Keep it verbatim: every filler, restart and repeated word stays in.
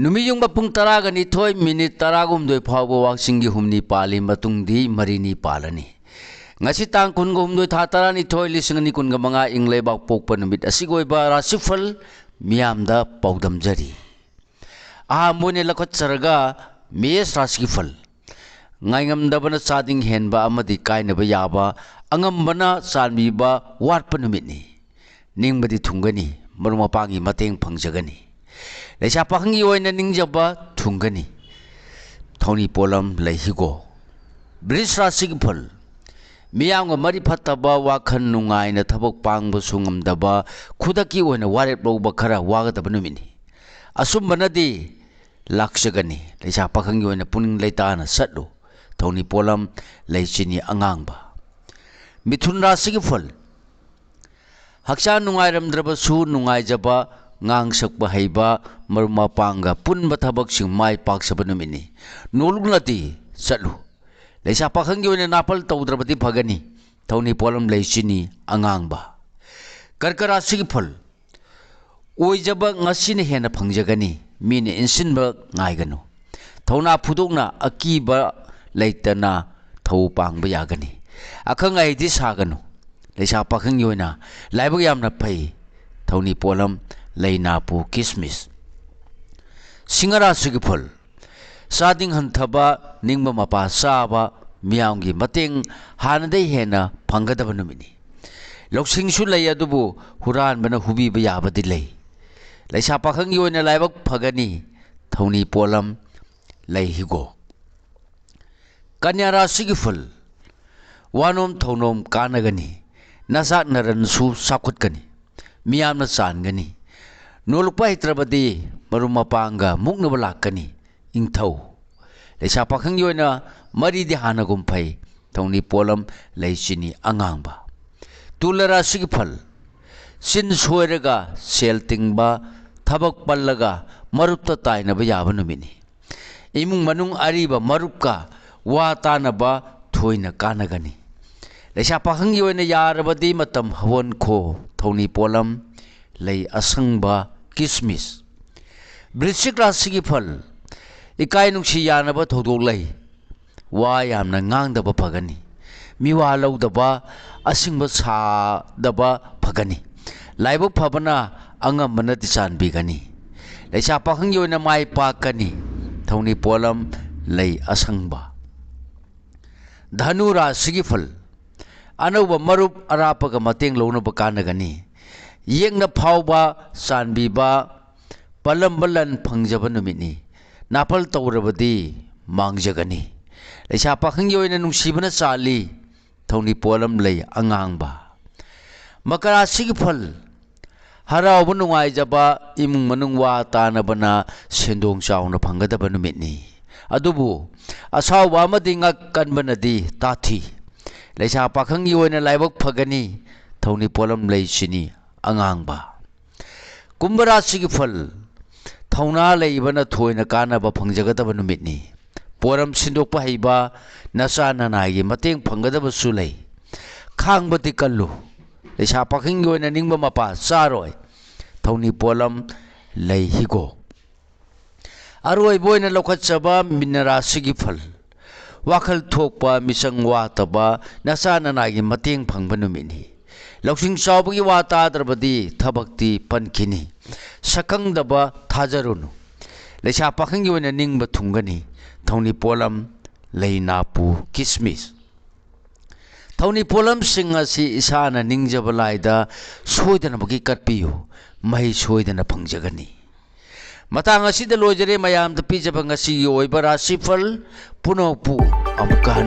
ꯅꯨꯃꯤꯠ ꯌꯨꯡꯕ ꯄꯨꯡ ꯇꯔꯥꯒ ꯅꯤꯊꯣꯏ ꯃꯤꯅꯤꯠ ꯇꯔꯥꯒ ꯍꯨꯝꯗꯣꯏ ꯐꯥꯎꯕ ꯋꯥꯛꯆꯤꯡꯒꯤ ꯍꯨꯝꯅꯤ ꯄꯥꯜꯂꯤ, ꯃꯇꯨꯡꯗꯤ ꯃꯔꯤꯅꯤ ꯄꯥꯜꯂꯅꯤ꯫ ꯉꯁꯤ ꯇꯥꯡ ꯀꯨꯟꯒ ꯍꯨꯝꯗꯣꯏ, ꯊꯥ ꯇꯔꯥꯅꯤꯊꯣꯏ, ꯂꯤꯁꯤꯡ ꯑꯅꯤ ꯀꯨꯟꯒ ꯃꯉꯥ, ꯏꯪ ꯂꯩꯕꯥꯛ ꯄꯣꯛꯄ ꯅꯨꯃꯤꯠ ꯑꯁꯤꯒꯤ ꯑꯣꯏꯕ ꯔꯥꯁꯤꯐꯜ ꯃꯤꯌꯥꯝꯗ ꯄꯥꯎꯗꯝꯖꯔꯤ꯫ ꯑꯍꯥꯟꯕ ꯑꯣꯏꯅ ꯂꯧꯈꯠꯆꯔꯒ ꯃꯦꯁ ꯔꯥꯁꯤꯒꯤ ꯐꯜ꯫ ꯉꯥꯏꯉꯝꯗꯕꯅ ꯆꯥꯗꯤꯡ ꯍꯦꯟꯕ ꯑꯃꯗꯤ ꯀꯥꯏꯅꯕ ꯌꯥꯕ, ꯑꯉꯝꯕꯅ ꯆꯥꯟꯕꯤꯕ ꯋꯥꯠꯄ ꯅꯨꯃꯤꯠꯅꯤ꯫ ꯅꯤꯡꯕꯗꯤ ꯊꯨꯡꯒꯅꯤ, ꯃꯔꯨꯞ ꯃꯄꯥꯡꯒꯤ ꯃꯇꯦꯡ ꯐꯪꯖꯒꯅꯤ꯫ ꯂꯩꯁꯥ ꯄꯥꯈꯪꯒꯤ ꯑꯣꯏꯅ ꯅꯤꯡꯖꯕ ꯊꯨꯡꯒꯅꯤ꯫ ꯊꯧꯅꯤ ꯄꯣꯠꯂꯝ ꯂꯩ ꯍꯤꯒꯣ꯫ ꯕ꯭ꯔꯤꯖ ꯔꯥꯁꯤꯒꯤ ꯐꯜ꯫ ꯃꯤꯌꯥꯝꯒ ꯃꯔꯤ ꯐꯠꯇꯕ, ꯋꯥꯈꯜ ꯅꯨꯡꯉꯥꯏꯅ ꯊꯕꯛ ꯄꯥꯡꯕꯁꯨ ꯉꯝꯗꯕ, ꯈꯨꯗꯛꯀꯤ ꯑꯣꯏꯅ ꯋꯥꯔꯦꯞ ꯂꯧꯕ ꯈꯔ ꯋꯥꯒꯗꯕ ꯅꯨꯃꯤꯠꯅꯤ꯫ ꯑꯆꯨꯝꯕꯅꯗꯤ ꯂꯥꯛꯆꯒꯅꯤ꯫ ꯂꯩꯁꯥ ꯄꯥꯈꯪꯒꯤ ꯑꯣꯏꯅ ꯄꯨꯛꯅꯤꯡ ꯂꯩꯇꯥꯅ ꯆꯠꯂꯨ꯫ ꯊꯧꯅꯤ ꯄꯣꯠꯂꯝ ꯂꯩ ꯆꯤꯅꯤ ꯑꯉꯥꯡꯕ꯫ ꯃꯤꯊꯨꯟ ꯔꯥꯁꯤꯒꯤ ꯐꯜ꯫ ꯍꯛꯆꯥꯡ ꯅꯨꯡꯉꯥꯏꯔꯝꯗ꯭ꯔꯕꯁꯨ ꯅꯨꯡꯉꯥꯏꯖꯕ, ꯉꯥꯡ ꯁꯛꯄ ꯍꯩꯕ, ꯃꯔꯨꯞ ꯃꯄꯥꯡꯒ ꯄꯨꯟꯕ ꯊꯕꯛꯁꯤꯡ ꯃꯥꯏ ꯄꯥꯛꯆꯕ ꯅꯨꯃꯤꯠꯅꯤ꯫ ꯅꯣꯂꯨꯛꯅꯗꯤ ꯆꯠꯂꯨ꯫ ꯂꯩꯁꯥ ꯄꯥꯈꯪꯒꯤ ꯑꯣꯏꯅ ꯅꯥꯄꯜ ꯇꯧꯗ꯭ꯔꯕꯗꯤ ꯐꯒꯅꯤ꯫ ꯊꯧꯅꯤ ꯄꯣꯠꯂꯝ ꯂꯩ ꯆꯤꯅꯤ ꯑꯉꯥꯡꯕ꯫ ꯀꯔꯀ ꯔꯥꯁꯤꯒꯤ ꯐꯜ꯫ ꯑꯣꯏꯖꯕ ꯉꯁꯤꯅ ꯍꯦꯟꯅ ꯐꯪꯖꯒꯅꯤ꯫ ꯃꯤꯅ ꯏꯟꯁꯤꯟꯕ ꯉꯥꯏꯒꯅꯨ꯫ ꯊꯧꯅꯥ ꯐꯨꯗꯣꯛꯅ ꯑꯀꯤꯕ ꯂꯩꯇꯅ ꯊꯧ ꯄꯥꯡꯕ ꯌꯥꯒꯅꯤ꯫ ꯑꯈꯪ ꯑꯍꯩꯗꯤ ꯁꯥꯒꯅꯨ꯫ ꯂꯩꯁꯥ ꯄꯥꯈꯪꯒꯤ ꯑꯣꯏꯅ ꯂꯥꯏꯕꯛ ꯌꯥꯝꯅ ꯐꯩ꯫ ꯊꯧꯅꯤ ꯄꯣꯠꯂꯝ ꯂꯩ ꯅꯥꯄꯨ ꯀꯤꯁꯃꯤꯁ꯫ ꯁꯤꯡꯍ ꯔꯥꯁꯤꯒꯤ ꯐꯜ꯫ ꯆꯥꯗꯤꯡ ꯍꯟꯊꯕ, ꯅꯤꯡꯕ ꯃꯄꯥ ꯆꯥꯕ, ꯃꯤꯌꯥꯝꯒꯤ ꯃꯇꯦꯡ ꯍꯥꯟꯅꯗꯩ ꯍꯦꯟꯅ ꯐꯪꯒꯗꯕ ꯅꯨꯃꯤꯠꯅꯤ꯫ ꯂꯧꯁꯤꯡꯁꯨ ꯂꯩ, ꯑꯗꯨꯕꯨ ꯍꯨꯔꯥꯟꯕꯅ ꯍꯨꯕꯤꯕ ꯌꯥꯕꯗꯤ ꯂꯩ꯫ ꯂꯩꯁꯥ ꯄꯥꯈꯪꯒꯤ ꯑꯣꯏꯅ ꯂꯥꯏꯕꯛ ꯐꯒꯅꯤ꯫ ꯊꯧꯅꯤ ꯄꯣꯠꯂꯝ ꯂꯩ ꯍꯤꯒꯣꯛ꯫ ꯀꯟꯌꯥ ꯔꯥꯁꯤꯒꯤ ꯐꯜ꯫ ꯋꯥꯅꯣꯝ ꯊꯧꯅꯣꯝ ꯀꯥꯟꯅꯒꯅꯤ꯫ ꯅꯆꯥꯛ ꯅꯔꯟꯁꯨ ꯆꯥꯎꯈꯠꯀꯅꯤ꯫ ꯃꯤꯌꯥꯝꯅ ꯆꯥꯟꯒꯅꯤ꯫ ꯅꯣꯂꯨꯛꯄ ꯍꯩꯇ꯭ꯔꯕꯗꯤ ꯃꯔꯨꯞ ꯃꯄꯥꯡꯒ ꯃꯨꯛꯅꯕ ꯂꯥꯛꯀꯅꯤ꯫ ꯏꯪꯊꯧ꯫ ꯂꯩꯁꯥ ꯄꯥꯈꯪꯒꯤ ꯑꯣꯏꯅ ꯃꯔꯤꯗꯤ ꯍꯥꯟꯅꯒꯨꯝ ꯐꯩ꯫ ꯊꯧꯅꯤ ꯄꯣꯠꯂꯝ ꯂꯩ ꯆꯤꯅꯤ ꯑꯉꯥꯡꯕ꯫ ꯇꯨꯂ ꯔꯥꯁꯤꯒꯤ ꯐꯜ꯫ ꯆꯤꯟ ꯁꯣꯏꯔꯒ ꯁꯦꯜ ꯇꯤꯡꯕ, ꯊꯕꯛ ꯄꯜꯂꯒ ꯃꯔꯨꯞꯇ ꯇꯥꯏꯅꯕ ꯌꯥꯕ ꯅꯨꯃꯤꯠꯅꯤ꯫ ꯏꯃꯨꯡ ꯃꯅꯨꯡ ꯑꯔꯤꯕ ꯃꯔꯨꯞꯀ ꯋꯥ ꯇꯥꯅꯕ ꯊꯣꯏꯅ ꯀꯥꯟꯅꯒꯅꯤ꯫ ꯂꯩꯁꯥ ꯄꯥꯈꯪꯒꯤ ꯑꯣꯏꯅ ꯌꯥꯔꯕꯗꯤ ꯃꯇꯝ ꯍꯧꯍꯟꯈꯣ꯫ ꯊꯧꯅꯤ ꯄꯣꯠꯂꯝ ꯂꯩ ꯑꯁꯪꯕ, ꯀꯤꯁꯃꯤꯁ꯫ ꯕ꯭ꯔꯤꯁꯤꯛ ꯔꯥꯁꯤꯒꯤ ꯐꯜ, ꯏꯀꯥꯏ ꯅꯨꯡꯁꯤ ꯌꯥꯅꯕ ꯊꯧꯗꯣꯛ ꯂꯩ꯫ ꯋꯥ ꯌꯥꯝꯅ ꯉꯥꯡꯗꯕ ꯐꯒꯅꯤ꯫ ꯃꯤꯋꯥ ꯂꯧꯗꯕ, ꯑꯁꯤꯡꯕ ꯁꯥꯗꯕ ꯐꯒꯅꯤ꯫ ꯂꯥꯏꯕꯛ ꯐꯕꯅ ꯑꯉꯝꯕꯅ ꯆꯥꯟꯕꯤꯒꯅꯤ꯫ ꯂꯩꯁꯥ ꯄꯥꯈꯪꯒꯤ ꯑꯣꯏꯅ ꯃꯥꯏ ꯄꯥꯛꯀꯅꯤ꯫ ꯊꯧꯅꯤ ꯄꯣꯠꯂꯝ ꯂꯩ ꯑꯁꯪꯕ꯫ ꯙꯅꯨ ꯔꯥꯁꯤꯒꯤ ꯐꯜ, ꯑꯅꯧꯕ ꯃꯔꯨꯞ ꯑꯔꯥꯞꯄꯒ ꯃꯇꯦꯡ ꯂꯧꯅꯕ ꯀꯥꯟꯅꯒꯅꯤ꯫ ꯌꯦꯛꯅ ꯐꯥꯎꯕ, ꯆꯥꯟꯕꯤꯕ, ꯄꯜꯂꯝꯕ ꯂꯟ ꯐꯪꯖꯕ ꯅꯨꯃꯤꯠꯅꯤ꯫ ꯅꯥꯄꯜ ꯇꯧꯔꯕꯗꯤ ꯃꯥꯡꯖꯒꯅꯤ꯫ ꯂꯩꯁꯥ ꯄꯥꯈꯪꯒꯤ ꯑꯣꯏꯅ ꯅꯨꯡꯁꯤꯕꯅ ꯆꯥꯜꯂꯤ꯫ ꯊꯧꯅꯤ ꯄꯣꯠꯂꯝ ꯂꯩ ꯑꯉꯥꯡꯕ꯫ ꯃꯀꯔꯥ ꯔꯥꯁꯤꯒꯤ ꯐꯜ, ꯍꯔꯥꯎꯕ ꯅꯨꯡꯉꯥꯏꯖꯕ, ꯏꯃꯨꯡ ꯃꯅꯨꯡ ꯋꯥ ꯇꯥꯅꯕꯅ ꯁꯦꯟꯗꯣꯡ ꯆꯥꯎꯅ ꯐꯪꯒꯗꯕ ꯅꯨꯃꯤꯠꯅꯤ꯫ ꯑꯗꯨꯕꯨ ꯑꯁꯥꯎꯕ ꯑꯃꯗꯤ ꯉꯛ ꯀꯟꯕꯅꯗꯤ ꯇꯥꯊꯤ꯫ ꯂꯩꯁꯥ ꯄꯥꯈꯪꯒꯤ ꯑꯣꯏꯅ ꯂꯥꯏꯕꯛ ꯐꯒꯅꯤ꯫ ꯊꯧꯅꯤ ꯄꯣꯠꯂꯝ ꯂꯩ ꯁꯤꯅꯤ ꯑꯉꯥꯡꯕ꯫ ꯀꯨꯝꯚ ꯔꯥꯁꯤꯒꯤ ꯐꯜ, ꯊꯧꯅꯥ ꯂꯩꯕꯅ ꯊꯣꯏꯅ ꯀꯥꯟꯅꯕ ꯐꯪꯖꯒꯗꯕ ꯅꯨꯃꯤꯠꯅꯤ꯫ ꯄꯣꯔꯝ ꯁꯤꯟꯗꯣꯛꯄ ꯍꯩꯕ, ꯅꯆꯥ ꯅꯅꯥꯏꯒꯤ ꯃꯇꯦꯡ ꯐꯪꯒꯗꯕꯁꯨ ꯂꯩ꯫ ꯈꯥꯡꯕꯗꯤ ꯀꯜꯂꯨ꯫ ꯂꯩꯁꯥ ꯄꯥꯈꯪꯒꯤ ꯑꯣꯏꯅ ꯅꯤꯡꯕ ꯃꯄꯥ ꯆꯥꯔꯣꯏ꯫ ꯊꯧꯅꯤ ꯄꯣꯠꯂꯝ ꯂꯩ ꯍꯤꯒꯣꯛ꯫ ꯑꯔꯣꯏꯕ ꯑꯣꯏꯅ ꯂꯧꯈꯠꯆꯕ ꯃꯤꯅ ꯔꯥꯁꯤꯒꯤ ꯐꯜ꯫ ꯋꯥꯈꯜ ꯊꯣꯛꯄ, ꯃꯤꯆꯪ ꯋꯥꯠꯇꯕ, ꯅꯆꯥ ꯅꯅꯥꯏꯒꯤ ꯃꯇꯦꯡ ꯐꯪꯕ ꯅꯨꯃꯤꯠꯅꯤ꯫ ꯂꯧꯁꯤꯡ ꯆꯥꯎꯕꯒꯤ ꯋꯥ ꯇꯥꯗ꯭ꯔꯕꯗꯤ ꯊꯕꯛꯇꯤ ꯄꯟꯈꯤꯅꯤ꯫ ꯁꯛꯈꯪꯗꯕ ꯊꯥꯖꯔꯨꯅꯨ꯫ ꯂꯩꯁꯥ ꯄꯥꯈꯪꯒꯤ ꯑꯣꯏꯅ ꯅꯤꯡꯕ ꯊꯨꯡꯒꯅꯤ꯫ ꯊꯧꯅꯤ ꯄꯣꯠꯂꯝ ꯂꯩ ꯅꯥꯄꯨ ꯀꯤꯁꯃꯤꯁ꯫ ꯊꯧꯅꯤ ꯄꯣꯠꯂꯝꯁꯤꯡ ꯑꯁꯤ ꯏꯁꯥꯅ ꯅꯤꯡꯖꯕ ꯂꯥꯏꯗ ꯁꯣꯏꯗꯅꯃꯛꯀꯤ ꯀꯠꯄꯤꯌꯨ꯫ ꯃꯍꯩ ꯁꯣꯏꯗꯅ ꯐꯪꯖꯒꯅꯤ꯫ ꯃꯇꯥꯡ ꯑꯁꯤꯗ ꯂꯣꯏꯖꯔꯦ ꯃꯌꯥꯝꯗ ꯄꯤꯖꯕ ꯉꯁꯤꯒꯤ ꯑꯣꯏꯕ ꯔꯥꯁꯤꯐꯜ ꯄꯨꯝꯅꯃꯛꯄꯨ꯫ ꯑꯃꯨꯛꯀ